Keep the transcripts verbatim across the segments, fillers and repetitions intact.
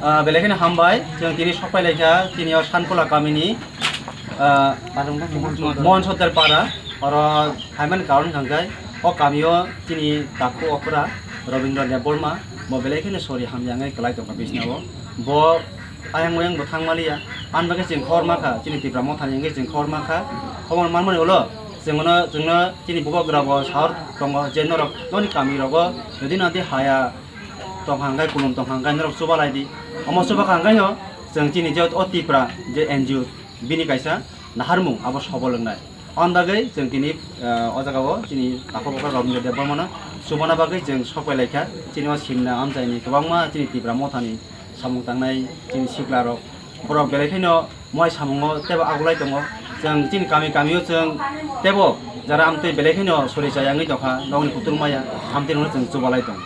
Ah, belai kheno hambai, chwng tini sokpai laikha, tini o Sankola kamini, ah, Mohan Sotdar para, oro phaimani karon hwnkhe, o kamio chini takhu okra Robindra Debbarma, bo belai kheno sori hamya wngwi kwlai tongkha bisina o. Bo ayang oyang bo thang maliya, ani bagwi chwng khor makha, chini Tipra Mothani wngwi chwng khor makha, khobor manmani ulo, chwngno, chwngno chini bubagra bo sahor tongo, je norok noni kamirogo, jodi nadi haya, tongkha hwnkhe, kulum tongkha hwnkhe norok chubalai di. Omo chubakha hwnkhe no chwng chini je o Tipra je N G O bini kaisa naharmung abo sobol wngnai. Aboni bagwi chwng tini, eh, o jaga o chini takhuk okra Robindra Debbarmano chubana bagwi chwng sokpai laikha. Chini o simna amchaini kwbangma chini Tipra Mothani samung tangnai chini sikla rok. Borok belai kheno mohai samungo teibo agulai tongo. Chwng chini kami kamio chwng teibo jara amtwi belai kheno sori chaya wngwi tongkha, nokni kutung maya, amtwi rokno chwng chubalai tongo.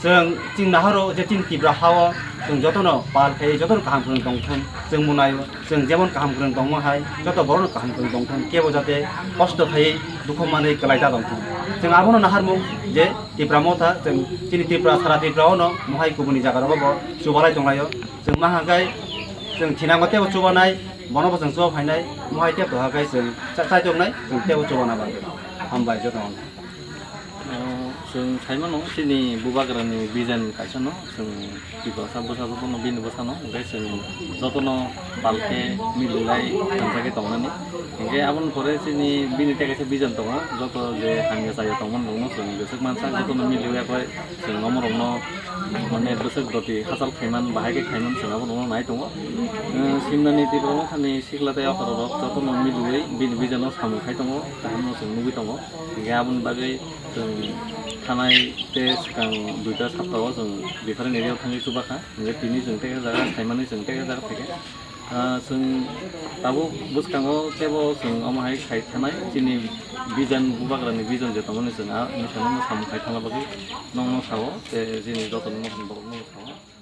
Chwng chini nahoro je chini Tipra hao chwng jotono pal khai jotono kaham kwrwng tongthwng, chwng munaio chwng jemon kaham kwrwng tongma hai joto borokno kaham kwrwng tongthwng, kebo jate kosto khai dukhu manwi kwlai ta tongthwng. Chwng abono naharmung je Tipra Motha chwng chini Tripura, sara Tripura ono mohai kubuni jaga rogo bo chubalai tonglaio. Chwng ma hwnkhai chwng thinango teibo chubanai, bono bo chwng chuba phainai, mohai teibo to hwnkhai chwng cha-, chaitongnai, chwng teibo chubana bagwi. Hambai jotono. Ah, chwng saimano chini bubagrani vision kaisano chwng Tiprasa bwsa jotono bini bwsano hwnkhe chwng jotono palkhe mililai hamjakhe tongnani. Hwnkhe aboni pore chini bini tei kaisa vision tongo, joto je hamya chaya tongmani rokno chwng jeswk mansa jotono miliwi yakhlai. Chwng omo rokno mane bwswk doti hachal khaiman, bahai khe khaiman chwng abo rokno nai tongo. Eh, simnani Tipra Mothani sikla tei okra rok jotono miliwi bini vision o samung khai tongo, kaham no chwng nugwi tongo. Hingke aboni bagwi chwng thanai tei swkang duita sapta o chwng different area o thangwi chuba kha. Hingke tini chwng tei jaga saimani chwng tei jaga phaikhe. Ah, chwng tabuk bwskango teibo chwng omo hai khai thanai chini vision, bubagrani vision je tongmani chwng a misa no samung khai thangna bagwi nokno sao tei chini joto no borok no sao.